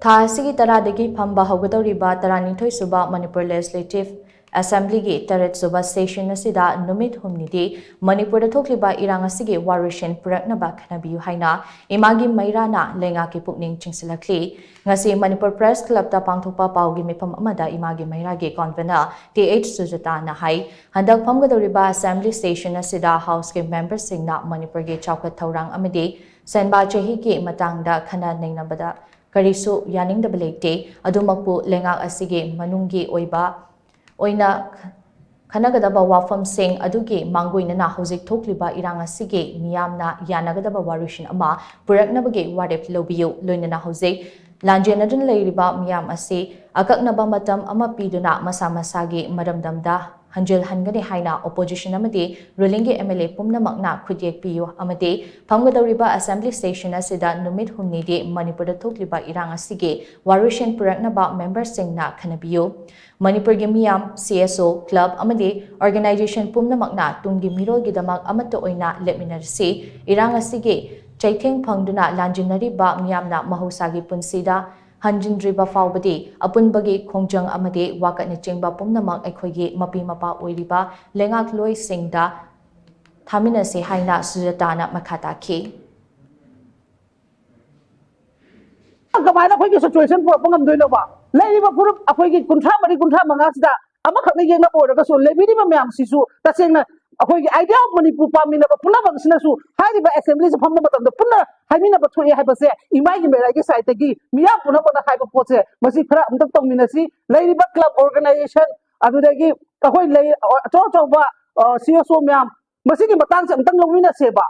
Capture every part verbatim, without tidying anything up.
ꯊꯥ ꯑꯁꯤꯒꯤ ꯇꯔꯥꯗꯒꯤ ꯐꯝꯕ ꯍꯧꯒꯗꯧꯔꯤꯕ ꯇꯔꯥꯅꯤꯊꯣꯏ ꯁꯨꯕ ꯃꯅꯤꯄꯨꯔ ꯂꯦꯖꯤꯁꯂꯦꯇꯤꯚ ꯑꯦꯁꯦꯝꯕ꯭ꯂꯤꯒꯤ ꯇꯔꯦꯠ ꯁꯨꯕ ꯁꯦꯁꯟ ꯑꯁꯤꯗ ꯅꯨꯃꯤꯠ ꯍꯨꯝꯅꯤꯗꯤ ꯃꯅꯤꯄꯨꯔꯗ ꯊꯣꯛꯂꯤꯕ ꯏꯔꯥꯡ ꯑꯁꯤꯒꯤ ꯋꯥꯔꯣꯏꯁꯤꯟ ꯄꯨꯔꯛꯅꯕ ꯈꯟꯅꯕꯤꯌꯨ ꯍꯥꯏꯅ ꯏꯃꯥꯒꯤ ꯃꯩꯔꯥꯅ ꯂꯩꯉꯥꯛꯀꯤ ꯄꯨꯛꯅꯤꯡ ꯆꯤꯡꯁꯤꯜꯂꯛꯂꯤ꯫ ꯉꯁꯤ ꯃꯅꯤꯄꯨꯔ ꯄ꯭ꯔꯦꯁ ꯀ꯭ꯂꯕꯇ ꯄꯥꯡꯊꯣꯛꯄ ꯄꯥꯎꯒꯤ ꯃꯤꯐꯝ ꯑꯃꯗ ꯏꯃꯥꯒꯤ ꯃꯩꯔꯥꯒꯤ ꯀꯣꯟꯚꯦꯅꯔ ꯇꯤ ꯑꯩꯆ ꯁꯨꯖꯇꯥꯅ ꯍꯥꯏ, ꯍꯟꯗꯛ ꯐꯝꯒꯗꯧꯔꯤꯕ ꯑꯦꯁꯦꯝꯕ꯭ꯂꯤ ꯁꯦꯁꯟ ꯑꯁꯤꯗ ꯍꯥꯎꯁꯀꯤ ꯃꯦꯝꯕꯔꯁꯤꯡꯅ ꯃꯅꯤꯄꯨꯔꯒꯤ ꯆꯥꯎꯈꯠ ꯊꯧꯔꯥꯡ ꯑꯃꯗꯤ ꯁꯦꯟꯕꯥ ꯆꯍꯤꯒꯤ ꯃꯇꯥꯡꯗ ꯈꯟꯅ ꯅꯩꯅꯕꯗ ꯀꯔꯤꯁꯨ ꯌꯥꯅꯤꯡꯗꯕ ꯂꯩꯇꯦ꯫ ꯑꯗꯨꯃꯛꯄꯨ ꯂꯩꯉꯥꯛ ꯑꯁꯤꯒꯤ ꯃꯅꯨꯡꯒꯤ ꯑꯣꯏꯕ ꯑꯣꯏꯅ ꯈꯟꯅꯒꯗꯕ ꯋꯥꯐꯝꯁꯤꯡ ꯑꯗꯨꯒꯤ ꯃꯥꯡꯒꯣꯏꯅꯅ ꯍꯧꯖꯤꯛ ꯊꯣꯛꯂꯤꯕ ꯏꯔꯥꯡ ꯑꯁꯤꯒꯤ ꯃꯤꯌꯥꯝꯅ ꯌꯥꯅꯒꯗꯕ ꯋꯥꯔꯣꯏꯁꯤꯟ ꯑꯃ ꯄꯨꯔꯛꯅꯕꯒꯤ ꯋꯥꯔꯦꯞ ꯂꯧꯕꯤꯌꯨ꯫ ꯂꯣꯏꯅꯅ ꯍꯧꯖꯤꯛ ꯂꯥꯟꯖꯦꯟꯅꯗꯨꯅ ꯂꯩꯔꯤꯕ ꯃꯤꯌꯥꯝ ꯑꯁꯤ ꯑꯀꯛꯅꯕ ꯃꯇꯝ ꯑꯃ ꯄꯤꯗꯨꯅ ꯃꯁꯥ ꯃꯁꯥꯒꯤ ꯃꯔꯝꯗꯝꯗ ꯍꯟꯖꯤꯜꯍꯟꯒꯅꯤ ꯍꯥꯏꯅ ꯑꯣꯄꯣꯖꯤꯁꯟ ꯑꯃꯗꯤ ꯔꯨꯂꯤꯡꯒꯤ ꯑꯦꯝ ꯑꯦꯜ ꯑꯦ ꯄꯨꯝꯅꯃꯛꯅ ꯈꯨꯠꯌꯦꯛ ꯄꯤꯌꯨ ꯑꯃꯗꯤ ꯐꯝꯒꯗꯧꯔꯤꯕ ꯑꯦꯁꯦꯝꯕ꯭ꯂꯤ ꯁꯦꯁꯟ ꯑꯁꯤꯗ ꯅꯨꯃꯤꯠ ꯍꯨꯝꯅꯤꯗꯤ ꯃꯅꯤꯄꯨꯔꯗ ꯊꯣꯛꯂꯤꯕ ꯏꯔꯥꯡ ꯑꯁꯤꯒꯤ ꯋꯥꯔꯣꯏꯁꯤꯟ ꯄꯨꯔꯛꯅꯕ ꯃꯦꯝꯕꯔꯁꯤꯡꯅ ꯈꯟꯅꯕꯤꯌꯨ꯫ ꯃꯅꯤꯄꯨꯔꯒꯤ ꯃꯤꯌꯥꯝ, ꯁꯤ ꯑꯦꯁ ꯑꯣ, ꯀ꯭ꯂꯕ ꯑꯃꯗꯤ ꯑꯣꯔꯒꯅꯥꯏꯖꯦꯁꯟ ꯄꯨꯝꯅꯃꯛꯅ ꯇꯨꯡꯒꯤ ꯃꯤꯔꯣꯜꯒꯤꯗꯃꯛ ꯑꯃꯠꯇ ꯑꯣꯏꯅ ꯂꯦꯞꯃꯤꯟꯅꯔꯁꯤ꯫ ꯏꯔꯥꯡ ꯑꯁꯤꯒꯤ ꯆꯩꯊꯦꯡ ꯐꯪꯗꯨꯅ ꯂꯥꯟꯖꯤꯟꯅꯔꯤꯕ ꯃꯤꯌꯥꯝꯅ ꯃꯍꯧꯁꯥꯒꯤ ꯄꯨꯟꯁꯤꯗ ꯍꯟꯖꯤꯟꯗ꯭ꯔꯤꯕ ꯐꯥꯎꯕꯗꯤ ꯑꯄꯨꯟꯕꯒꯤ ꯈꯣꯡꯖꯪ ꯑꯃꯗꯤ ꯋꯥꯀꯠꯅꯆꯤꯡꯕ ꯄꯨꯝꯅꯃꯛ ꯑꯩꯈꯣꯏꯒꯤ ꯃꯄꯤ ꯃꯄꯥ ꯑꯣꯏꯔꯤꯕ ꯂꯩꯉꯥꯛꯂꯣꯏꯁꯤꯡꯗ ꯊꯥꯃꯤꯟꯅꯁꯤ ꯍꯥꯏꯅ ꯁꯨꯖꯇꯥꯅ ꯃꯈꯥ ꯇꯥꯈꯤ꯫ ꯀꯃꯥꯏꯅ ꯑꯩꯈꯣꯏꯒꯤ ꯁꯤꯆꯨꯋꯦꯁꯟ ꯄꯨꯔꯛꯄ ꯉꯝꯗꯣꯏꯅꯣꯕ? ꯂꯩꯔꯤꯕ ꯐꯨꯔꯨꯞ ꯑꯩꯈꯣꯏꯒꯤ ꯀꯨꯟꯊ꯭ꯔꯥ ꯃꯔꯤ, ꯀꯨꯟꯊ꯭ꯔꯥ ꯃꯉꯥꯁꯤꯗ ꯑꯃꯈꯛꯅ ꯌꯦꯛꯅꯕ ꯑꯣꯏꯔꯒꯁꯨ, ꯂꯩꯕꯤꯔꯤꯕ ꯃꯌꯥꯝꯁꯤꯁꯨ ꯇꯁꯦꯡꯅ ꯑꯩꯈꯣꯏꯒꯤ ꯑꯥꯏꯗꯤꯌꯥ ꯑꯣꯐ ꯃꯅꯤꯄꯨꯔ ꯄꯥꯝꯃꯤꯟꯅꯕ ꯄꯨꯝꯅꯃꯛꯁꯤꯅꯁꯨ ꯍꯥꯏꯔꯤꯕ ꯑꯦꯁꯦꯝꯕ꯭ꯂꯤꯁꯦ ꯐꯝꯕ ꯃꯇꯝꯗ ꯄꯨꯟꯅ ꯍꯥꯏꯃꯤꯟꯅꯕ ꯊꯣꯛꯑꯦ ꯍꯥꯏꯕꯁꯦ ꯏꯃꯥꯒꯤ ꯃꯩꯔꯥꯒꯤ ꯁꯥꯏꯠꯇꯒꯤ ꯃꯤꯌꯥꯝ ꯄꯨꯝꯅꯃꯛꯅ ꯍꯥꯏꯕ ꯄꯣꯠꯁꯦ ꯃꯁꯤ ꯈꯔ ꯑꯃꯨꯛꯇꯪ ꯇꯧꯃꯤꯟꯅꯁꯤ꯫ ꯂꯩꯔꯤꯕ ꯀ꯭ꯂꯕ, ꯑꯣꯔꯒꯅꯥꯏꯖꯦꯁꯟ, ꯑꯗꯨꯗꯒꯤ ꯑꯩꯈꯣꯏ ꯂꯩ ꯑꯆꯧ ꯑꯆꯧꯕ ꯁꯤ ꯑꯦꯁ ꯑꯣ ꯃꯌꯥꯝ, ꯃꯁꯤꯒꯤ ꯃꯇꯥꯡꯁꯦ ꯑꯃꯨꯛꯇꯪ ꯂꯧꯃꯤꯟꯅꯁꯦꯕ꯫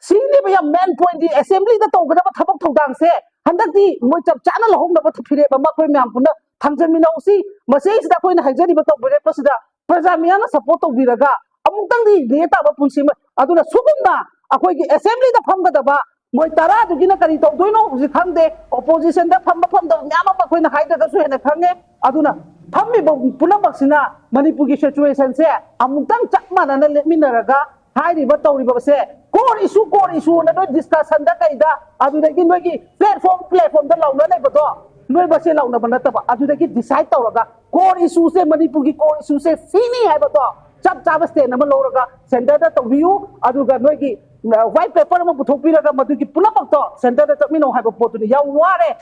ꯁꯤꯅꯦꯕ ꯌꯥꯝ ꯃꯦꯟ ꯄꯣꯏꯟꯗꯤ, ꯑꯦꯁꯦꯝꯕ꯭ꯂꯤꯗ ꯇꯧꯒꯗꯕ ꯊꯕꯛ ꯊꯧꯗꯥꯡꯁꯦ ꯍꯟꯗꯛꯇꯤ ꯃꯣꯏ ꯆꯞ ꯆꯥꯅ ꯂꯧꯍꯧꯅꯕ ꯐꯤꯔꯦꯞ ꯑꯃ ꯑꯩꯈꯣꯏ ꯃꯌꯥꯝ ꯄꯨꯟꯅ ꯊꯝꯖꯟꯃꯤꯟꯅꯧꯁꯤ꯫ ꯃꯁꯤꯁꯤꯗ ꯑꯩꯈꯣꯏꯅ ꯍꯥꯏꯖꯔꯤꯕ ꯇꯧꯕꯤꯔꯛꯄꯁꯤꯗ ꯄ꯭ꯔꯖꯥ ꯃꯤꯌꯥꯝꯅ ꯁꯄꯣꯔꯠ ꯇꯧꯕꯤꯔꯒ ꯑꯃꯨꯛꯇꯪꯗꯤ ꯂꯦ ꯇꯥꯕ ꯄꯨꯟꯁꯤ ꯑꯃ, ꯑꯗꯨꯅ ꯁꯤꯒꯨꯝꯅ ꯑꯩꯈꯣꯏꯒꯤ ꯑꯦꯁꯦꯝꯕ꯭ꯂꯤꯗ ꯐꯝꯒꯗꯕ ꯃꯣꯏ ꯇꯔꯥꯗꯨꯒꯤꯅ ꯀꯔꯤ ꯇꯧꯗꯣꯏꯅꯣ ꯍꯧꯖꯤꯛ ꯈꯪꯗꯦ꯫ ꯑꯣꯄꯣꯖꯤꯁꯟꯗ ꯐꯝꯕ ꯐꯝꯗꯕ ꯃꯌꯥꯝ ꯑꯃ ꯑꯩꯈꯣꯏꯅ ꯍꯥꯏꯗ꯭ꯔꯒꯁꯨ ꯍꯦꯟꯅ ꯈꯪꯉꯦ꯫ ꯑꯗꯨꯅ ꯐꯝꯃꯤꯕ ꯄꯨꯝꯅꯃꯛꯁꯤꯅ ꯃꯅꯤꯄꯨꯔꯒꯤ ꯁꯤꯆꯨꯋꯦꯁꯟꯁꯦ ꯑꯃꯨꯛꯇꯪ ꯆꯞ ꯃꯥꯟꯅꯅ ꯂꯦꯞꯃꯤꯟꯅꯔꯒ ꯍꯥꯏꯔꯤꯕ ꯇꯧꯔꯤꯕꯁꯦ ꯀꯣꯛ ꯏꯁꯨ ꯀꯣꯔ ꯏꯁꯨꯅ ꯅꯣꯏ ꯗꯤꯁꯀꯁꯟꯗ ꯀꯩꯗ ꯑꯗꯨꯗꯒꯤ ꯅꯣꯏꯒꯤ ꯄ꯭ꯂꯦꯠꯐꯣꯝ ꯄ꯭ꯂꯦꯠꯐꯣꯝꯗ ꯂꯥꯎꯅ ꯂꯩꯕꯗꯣ ꯅꯣꯏ ꯃꯁꯦꯟ ꯂꯥꯎꯅꯕ ꯅꯠꯇꯕ ꯑꯗꯨꯗꯒꯤ ꯗꯤꯁꯥꯏꯠ ꯇꯧꯔꯒ ꯀꯣꯔ ꯏꯁꯨꯁꯦ ꯃꯅꯤꯄꯨꯔꯒꯤ ꯀꯣꯔ ꯏꯁꯨꯁꯦ ꯁꯤꯅꯤ ꯍꯥꯏꯕꯗꯣ ꯆꯞ ꯆꯥꯕ ꯁ꯭ꯇꯦꯟ ꯑꯃ ꯂꯧꯔꯒ ꯁꯦꯟꯇꯔꯗ ꯇꯧꯕꯤꯌꯨ꯫ ꯑꯗꯨꯒ ꯅꯣꯏꯒꯤ ꯋꯥꯏꯠ ꯄꯦꯄꯔ ꯑꯃ ꯄꯨꯊꯣꯛꯄꯤꯔꯒ ꯃꯗꯨꯒꯤ ꯄꯨꯝꯅꯃꯛꯇꯣ ꯁꯦꯟꯇꯔꯗ ꯆꯠꯃꯤꯟꯅꯧ ꯍꯥꯏꯕ ꯄꯣꯠꯇꯨꯅꯤ꯫ ꯌꯥꯝ ꯋꯥꯔꯦ꯫